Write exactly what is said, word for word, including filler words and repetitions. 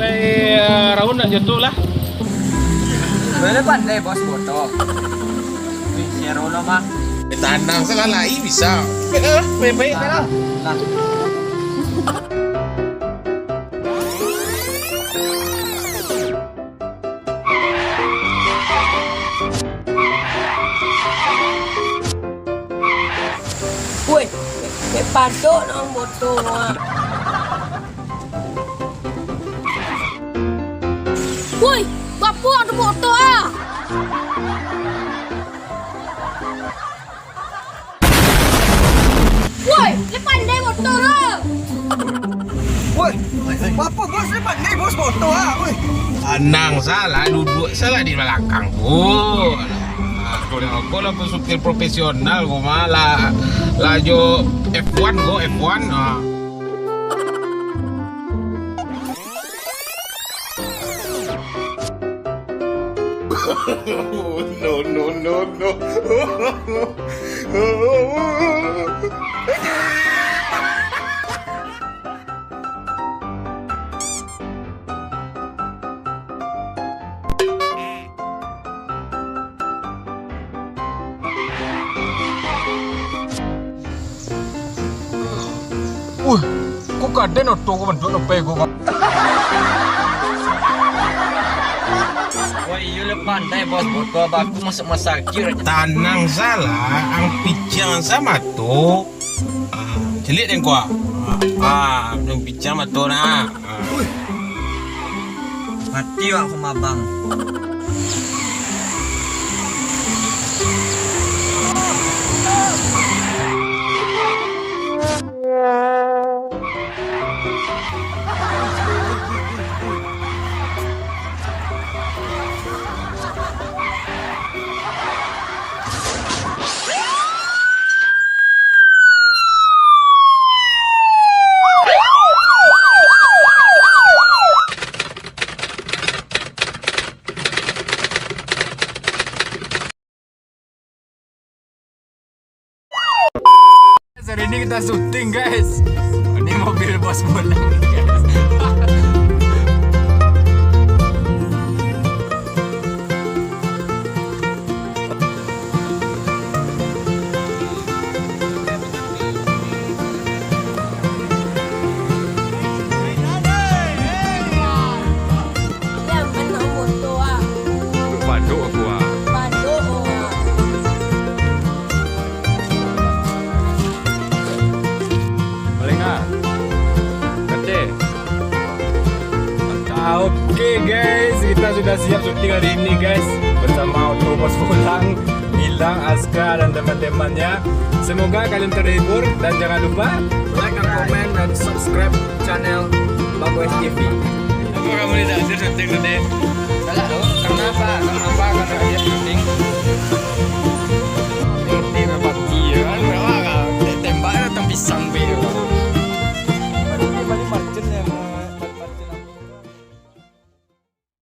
Lai, eh, Raun nak jatuah lah. Boleh pandai, Bos Boto. Wih, si Rono mah. Eh, tanang salah lai bisa. Baik-baik lah. Nah. Woi, dek padok nang boto ah. Woi, bapo ang tu boto ah? Woi, lai pandai boto lo. Woi, bapo bos, lai pandai bos boto ah, woi. Tanang salah, duduak salah di balakang ko. Ah, ko lah, ko lah supir profesional ko mah lah, lah jo F one ko, F one. Ah. No, no, no, no. Wih, kok kaden oto ko bantuak nopai ko, Bang? Wah, iyo lah pandai, Bos. Boto baku masuk masakik. Tanang salah, ang pijang sa mato. Ah, caliak den ko, ah. Ah, ah, ang pijang mato nah. Ah. Mati awak ko mah, Bang. Hari ini kita syuting, guys. Ini mobil bos bolang, guys. Yang menang moto ah. Badok aku ah. Badok ah. Boleh nggak? Kate. Oke guys, kita sudah siap syuting hari ini guys, bersama Oto Bos Bolang, Gilang, Aska, dan teman-temannya. Semoga kalian terhibur dan jangan lupa like dan komen dan subscribe channel Bagus T V. Apa kamu tidak hadir syuting tadi? Salah tu, karena apa? Karena apa?